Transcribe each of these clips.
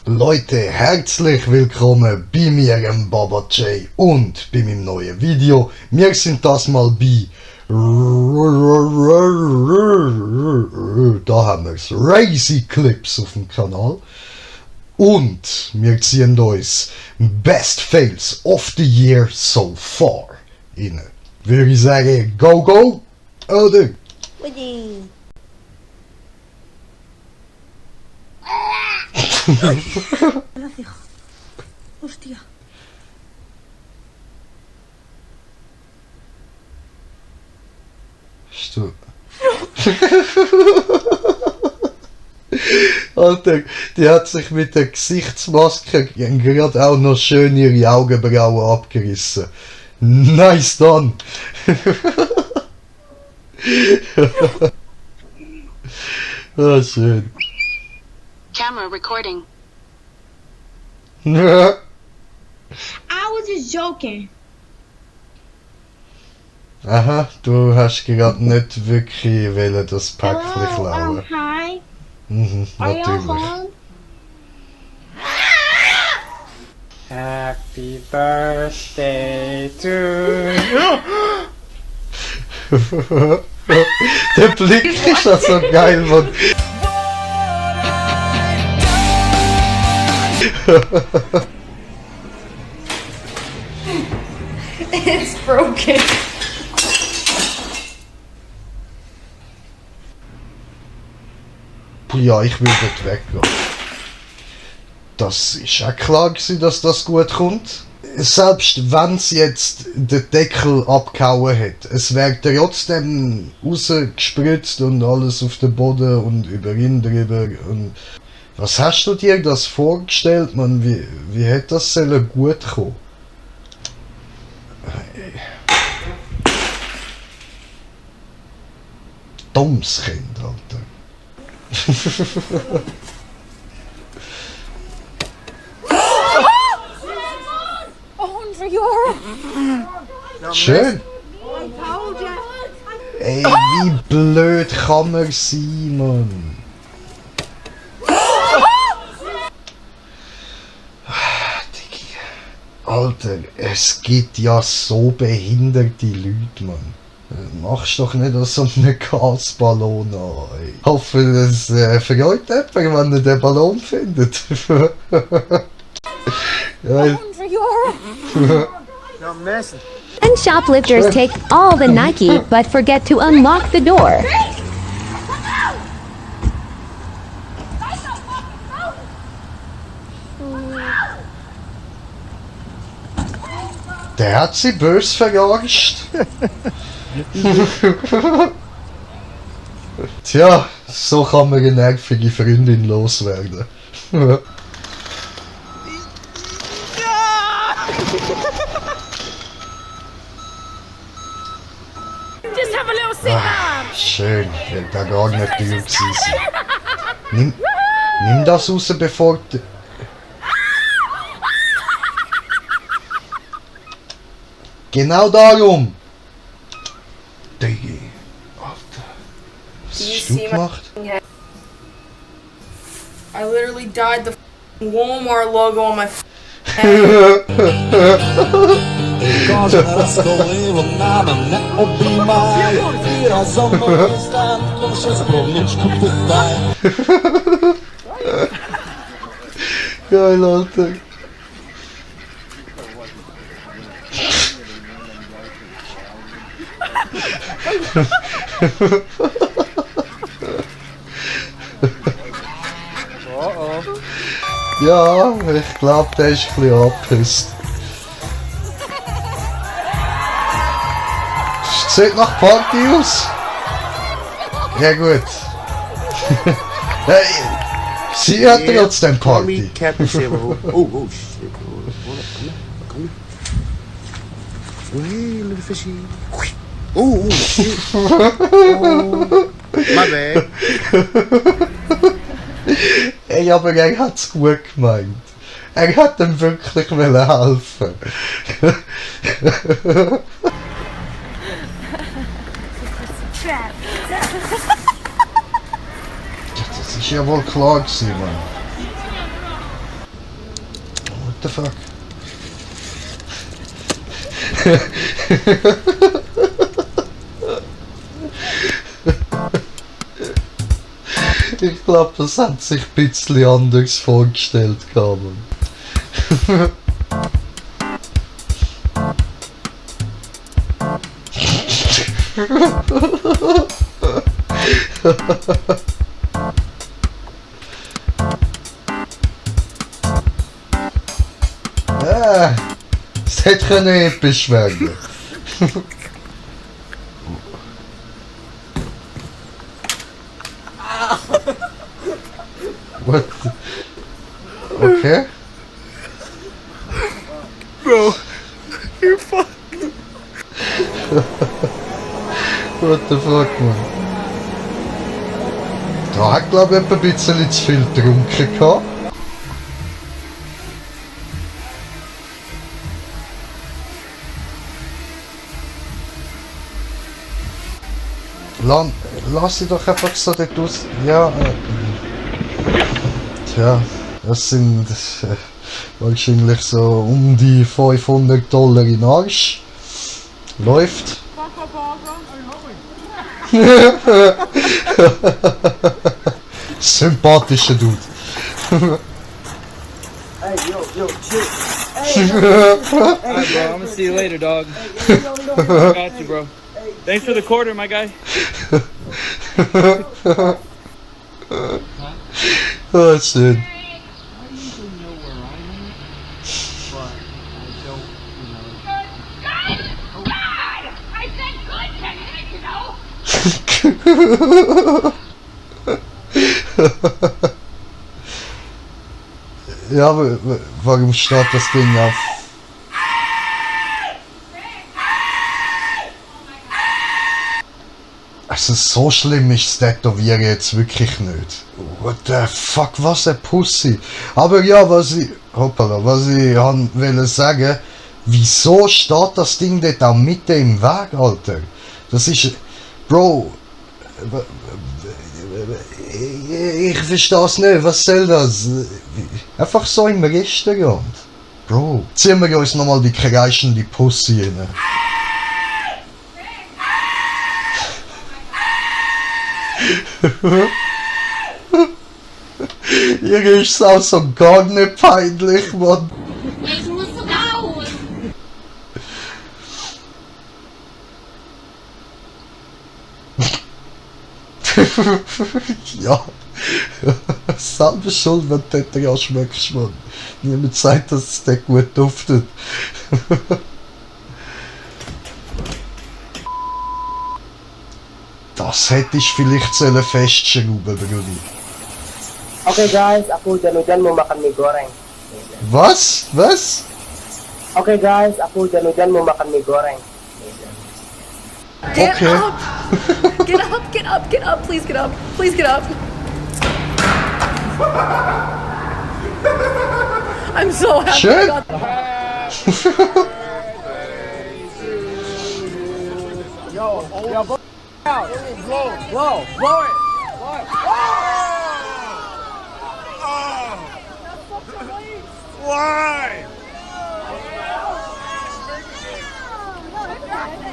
Leute, herzlich willkommen bei mir, dem Baba J, und bei meinem neuen Video. Wir sind das mal bei da haben wir es, Crazy Clips auf dem Kanal. Und wir ziehen uns Best Fails of the Year so far rein. Würde ich sagen, go go, oder? Hostia. Stu. Alter, die hat sich mit der Gesichtsmaske gerade auch noch schön ihre Augenbrauen abgerissen. Nice done! Ah, schön. Camera recording. I was just joking. Aha, du hast gerade nicht wirklich wollen, das Päckchen klauen. Hi. Mhm, Are you natürlich. home? Happy birthday to you. Der Blick ist ja so geil, Mann. It's broken. Ja, ich will dort weggehen. Das ist auch klar gewesen, dass das gut kommt. Selbst wenn es jetzt den Deckel abgehauen hat, es wäre trotzdem rausgespritzt und alles auf den Boden und über ihn drüber. Und was hast du dir das vorgestellt, Mann? Wie hätte das sollen gut kommen? Dummes Kind, Alter. Schön. Ey, wie blöd kann man sein, Mann? Digi. Alter, es gibt ja so behinderte Leute, Mann. Machst doch nicht so einen Gasballon an. Ey. Ich hoffe, es freut jemand, wenn er den Ballon findet. Geil. No messing. And shoplifters take all the Nike but forget to unlock the door. Der hat sie bös verarscht. Tja, so kann man eine nervige Freundin loswerden. Just have a little sit down. Schön, wird da gar nicht teuer gewesen sein. Nimm das raus, bevor du... Genau darum! Digi. Alter. Was hast du gemacht? I literally dyed the Walmart logo on my Geil, Alter. Ja, ich glaube, der ist ein bisschen angepisst. Sieht nach Party aus. Ja gut. Hey, sie hat trotzdem Call me Party. Captain Sailor. Oh shit. Come here. Oh, hey, little fishy. Oh shit. Oh, my bad. Ey, aber er hat's gut gemeint. Er hat ihm wirklich helfen. trap. Das ist ja wohl klar gewesen, Mann. What the fuck? Ich glaube, das hat sich ein bisschen anders vorgestellt, Carmen. Es hätte episch werden. What? Okay. Bro, you're fucked. What the fuck, man? Da hat, glaube ich, ein bisschen zu viel getrunken gehabt. Lass sie doch einfach so dort aus. Ja, tja, das sind wahrscheinlich so um die $500 in Arsch. Läuft. Sympathischer Dude. Hey, yo, chill. Alright, bro. I'm gonna see you later, dog. I got you, bro. Thanks for the quarter, my guy. Oh, shit. Ja, warum steht das Ding auf? Also so schlimm ist das Tätowieren jetzt wirklich nicht. What the fuck, was ein Pussy. Aber ja, was ich wollte sagen, wieso steht das Ding dort auch mitten im Weg, Alter? Das ist... Bro... Ich verstehe es nicht, was soll das? Einfach so im Restaurant. Bro, ziehen wir uns nochmal die kreischende Pussy rein. Ihr ist es auch so gar nicht peinlich, Mann. Ich muss raus. Ja, selber schuld, wenn du dort ja schmeckst, Mann. Niemand sagt, dass es dort gut duftet. Das hätte ich vielleicht festschrauben sollen, Okay guys, ako dyan mo makan mi goreng. Was? Was? Okay guys, ako dyan mo makan mi goreng. Get Okay. up! Get up, get up, get up, please get up, please get up. I'm so happy. Schön. I got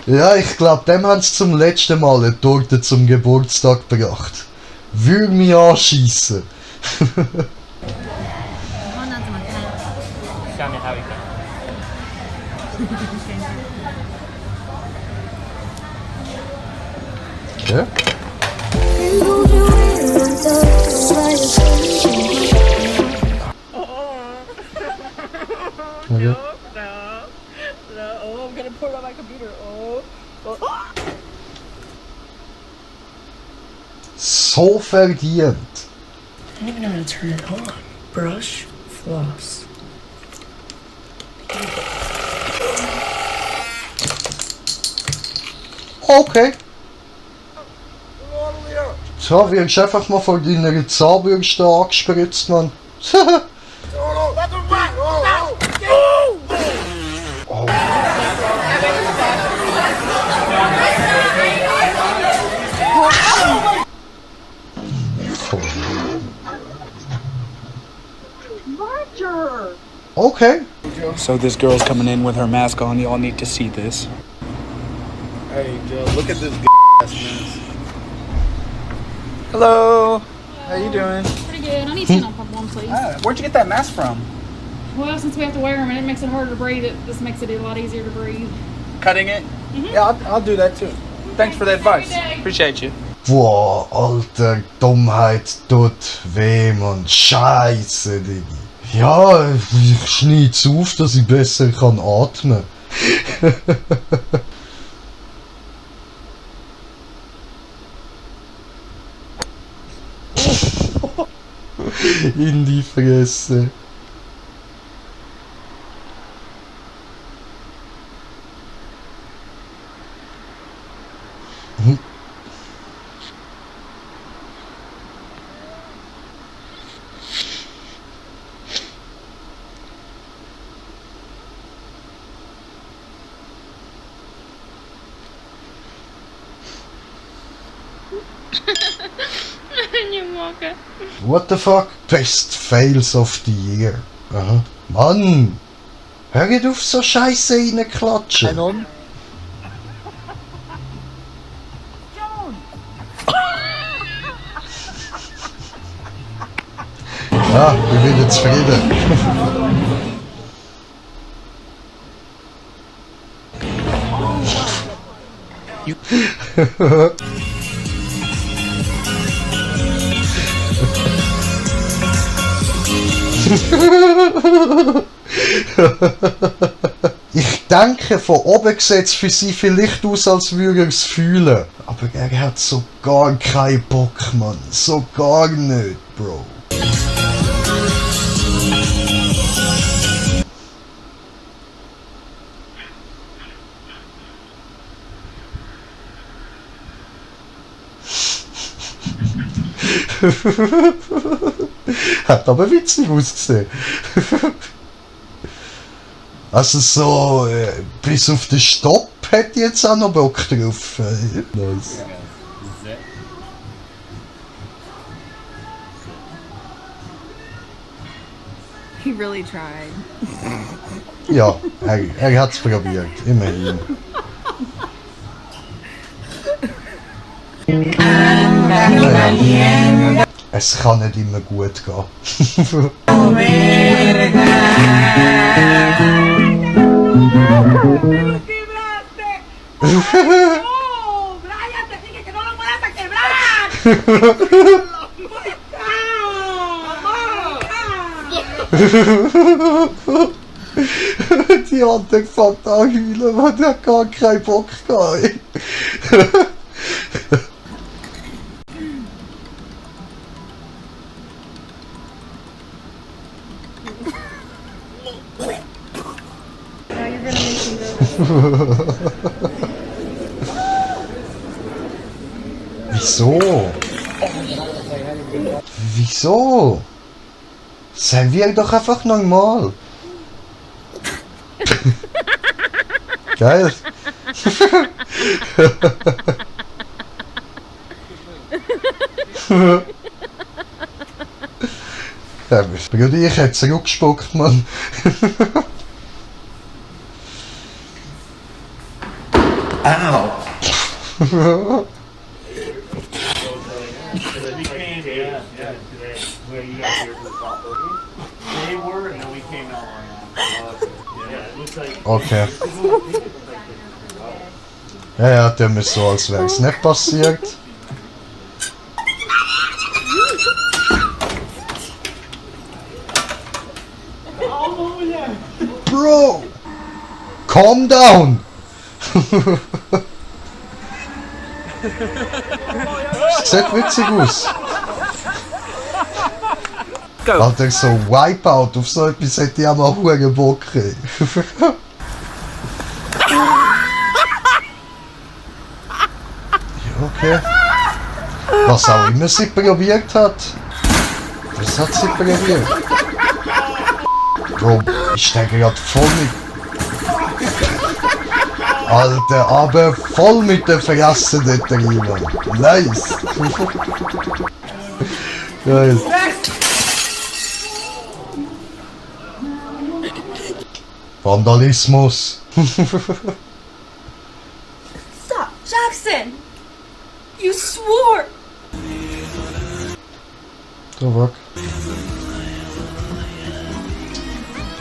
Ja, ich glaube, dem haben sie zum letzten Mal eine Torte zum Geburtstag gebracht. Würde mich anschiessen. Okay. Okay. Oh, I'm gonna put it on my computer. So verdient. I don't even know how to turn it on. Brush, floss. Okay. So, wirst einfach mal von deiner Zahnbürste angespritzt, Mann. Oh. Okay. So this girl's coming in with her mask on. Y'all need to see this. Hey, Joe, look at this ass mess. Hello. How you doing? Pretty good. I need to pop one, please. Where'd you get that mask from? Well, since we have to wear them and it makes it harder to breathe, this makes it a lot easier to breathe. Cutting it? Yeah, I'll do that too. Thanks for the advice. Appreciate you. Boah, Alter, Dummheit tut weh, Mann. Scheiße, Diggi. Ja, ich schneid's auf, dass ich besser kann atmen. In die Fresse. What the fuck? Best fails of the year. Aha. Mann! Hör nicht auf so Scheiße reinklatschen! Ja, ich bin wieder zufrieden. Ich denke, von oben sieht es für sie vielleicht aus, als würde er es fühlen. Aber er hat so gar keinen Bock, Mann. So gar nicht, Bro. Hat aber witzig ausgesehen. Also so, bis auf den Stopp hätte ich jetzt auch noch Bock drauf. Nice. He really tried. Ja, er hat es probiert, immerhin. Naja. Es kann nicht immer gut gehen. Die andere fängt an heulen, weil der gar keinen Bock hat. Wieso? Wieso? Seien wir doch einfach normal. Geil. Ja, Bruder, ich hätte zurückgespuckt, Mann. Ow! Okay. Ja, der mir so, als wäre es nicht passiert. Bro! Calm down! Sieht witzig aus. Alter, so Wipeout auf so etwas hätte ich auch mal huere Bock. Okay. Was auch immer sie probiert hat. Was hat sie probiert? Bro, ich stehe gerade voll mit... Alter, aber voll mit der Fresse dort drin. Nice. Geil. Vandalismus. Stop, Jackson! You swore! Da weg.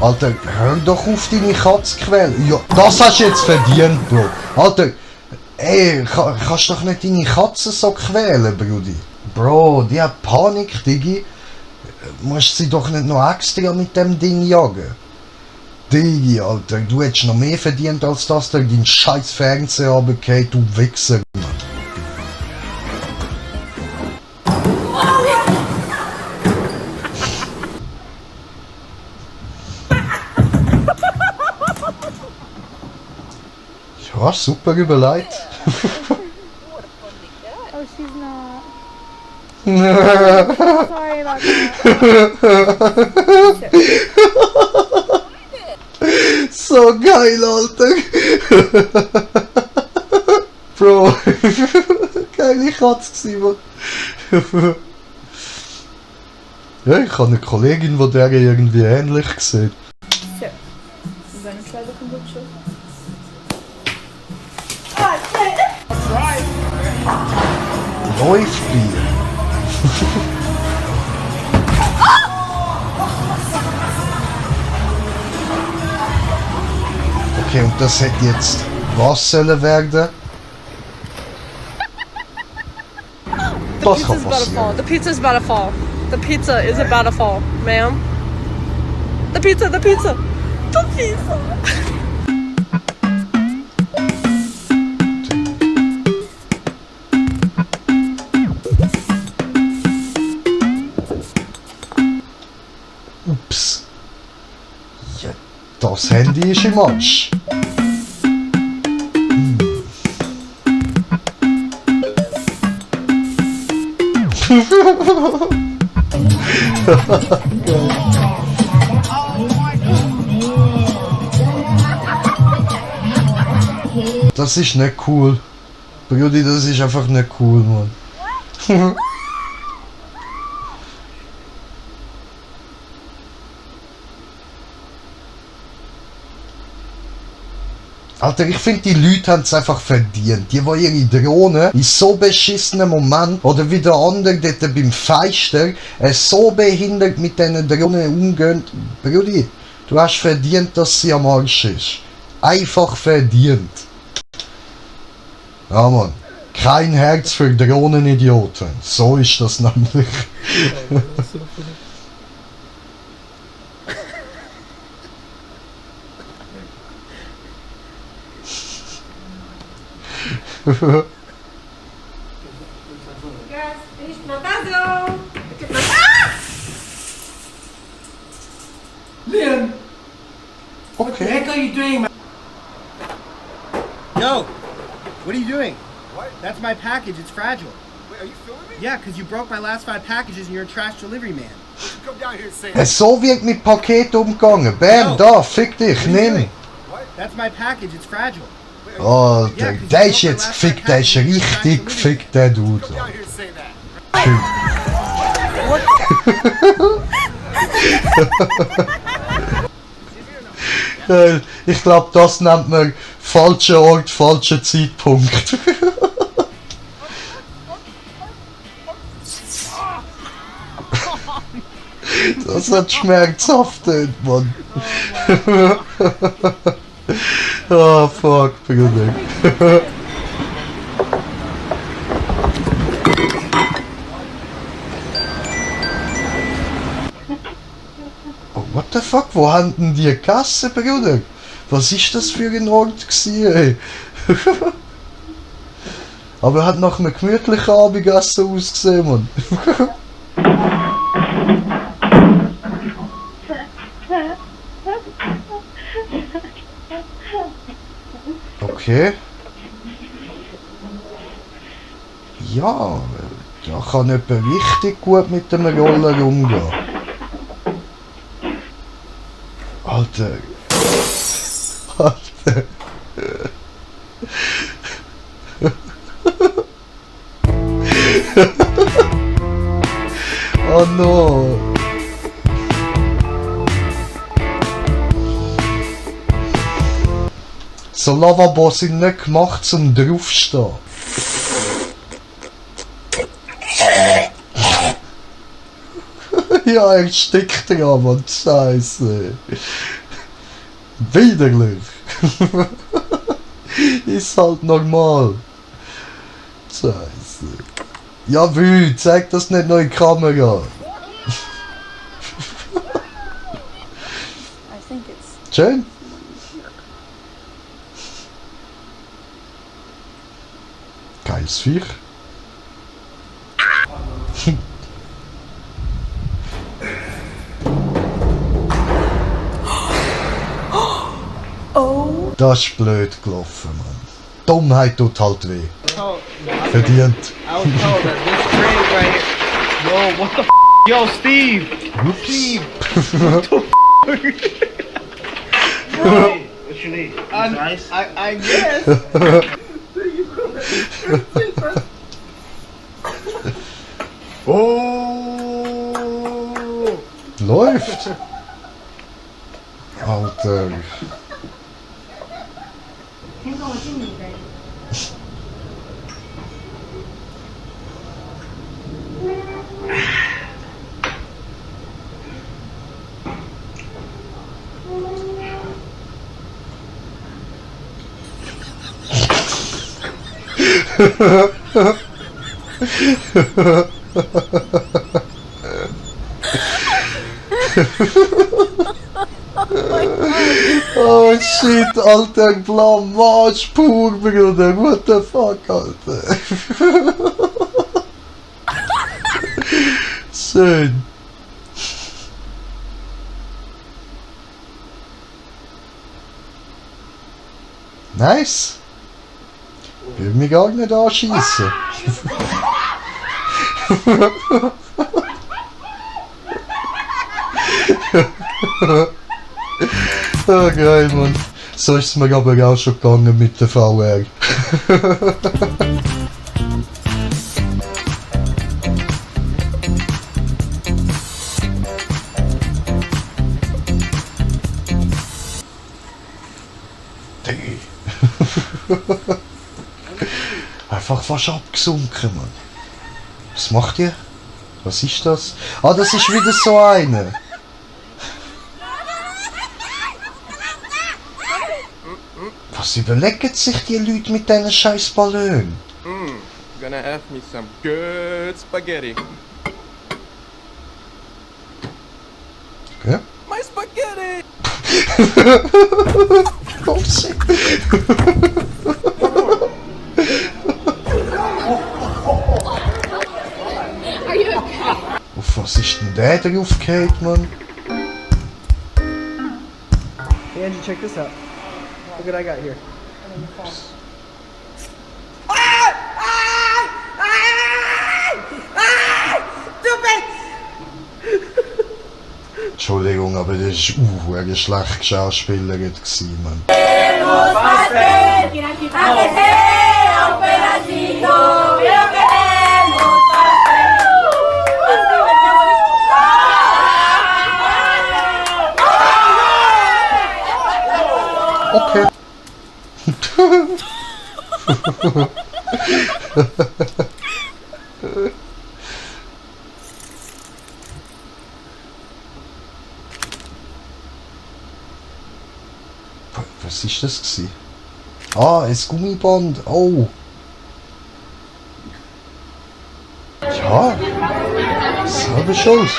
Alter, hör doch auf deine Katze quälen. Ja, das hast du jetzt verdient, Bro. Alter, ey, kannst doch nicht deine Katze so quälen, Brudi. Bro, die hat Panik, Digi. Musst sie doch nicht noch extra mit dem Ding jagen. Digi, Alter, du hättest noch mehr verdient als das, der dein scheiß Fernseher runtergeht, du Wichser, Mann. Ja, super überlegt. Oh, she's not. Sorry about that. So geil, Alter. Bro, geile Katze gewesen, Mann. Ja, ich habe eine Kollegin, die der irgendwie ähnlich sieht. So, you gonna try the kombucha? Läuft Bier. Okay, und das hätte jetzt was sollen werden? Das kann passieren. The pizza's about to fall. The pizza is about to fall, ma'am. The pizza, the pizza. The pizza. Ups. Ja, das Handy ist im Arsch. Das ist nicht cool. Brudi, das ist einfach nicht cool, Mann. Alter, ich finde, die Leute haben es einfach verdient. Die ihre Drohne in so beschissenen Moment, oder wie der andere dort beim Feister, so behindert mit diesen Drohnen umgehen. Brudi, du hast verdient, dass sie am Arsch ist. Einfach verdient. Ja, Mann. Kein Herz für Drohnenidioten. So ist das nämlich. Liam! What the heck are you doing, man? Yo, what are you doing? What? That's my package. It's fragile. Wait, are you filming me? Yeah, because you broke my last 5 packages and you're a trash delivery man. You come down here and say that. So wird mit Paket umgegangen. Bam, da, fick dich, nimm. What? That's my package. It's fragile. Alter, der ist jetzt gefickt, der ist richtig gefickt, der Dude. Come down here and say that. Ich glaube, das nennt man falscher Ort, falscher Zeitpunkt. Das hat schmerzhaft, Mann. Oh fuck, Bruder. Oh, what the fuck, wo haben denn die Kasse, Bruder? Was ist das für ein Ort gewesen, ey? Aber er hat nach einem gemütlichen Abendessen ausgesehen, Mann. Okay. Ja, da kann jemand richtig gut mit dem Roller umgehen. Alter. Alter. Oh no. So Lavabos sind nicht gemacht zum draufstehen. Ja, er steckt dran, Mann. Scheiße. Widerlich. Ist halt normal. Scheiße. Ja, Wü, zeig das nicht noch in die Kamera. Schön. Geiles Viech. Oh. Das ist blöd gelaufen, Mann. Dummheit tut halt weh. Verdient. I was told that this train right here. Yo, what the f? Yo, Steve! Whoops. Steve! What the f? What you need? Nice. I guess. Oh! Läuft. Alter. Oh shit, alter Blamage pur, Bruder. What the fuck, Alter. Schön. Nice. Will mich gar nicht anschießen. Ah, geil, Mann. So ist es mir aber auch schon gegangen mit der VR. Einfach fast abgesunken, Mann. Was macht ihr? Was ist das? Ah, das ist wieder so eine. Was überlegen sich die Leute mit diesen scheiß Ballonen? Gonna have me some good spaghetti. Okay. My spaghetti! Oh shit. Auf was ist denn der drauf gefallen, Mann? Hey Angie, check this out. Look what I got here. Entschuldigung, aber das war eine schlechte Schauspielerin, Mann. Okay. Was ist das gewesen? Ah, ein Gummiband. Oh. Ja. Selbe Schuld.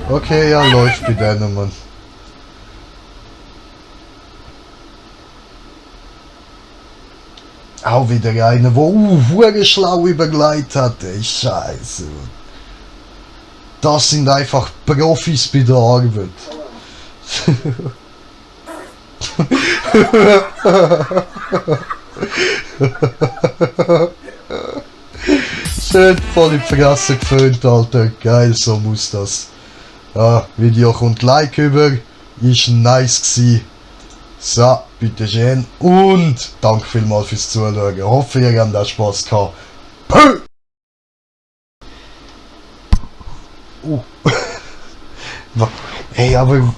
Okay, ja, läuft bei denen, Mann. Auch wieder einer, der schlau überlegt hat, ey, Scheiße. Das sind einfach Profis bei der Arbeit. Schön voll in die Fresse geföhnt, Alter. Geil, so muss das. Ja, Video kommt Like über. Ist nice gsi. So, bitteschön. Und danke vielmals fürs Zuschauen. Hoffe, ihr habt auch Spaß gehabt. Ey, aber...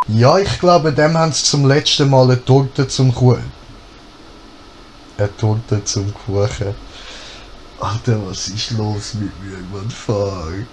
Ja, ich glaube, dem haben sie zum letzten Mal eine Torte zum Kuchen. Eine Torte zum Kuchen. Alter, was ist los mit mir, Mann? Fuck.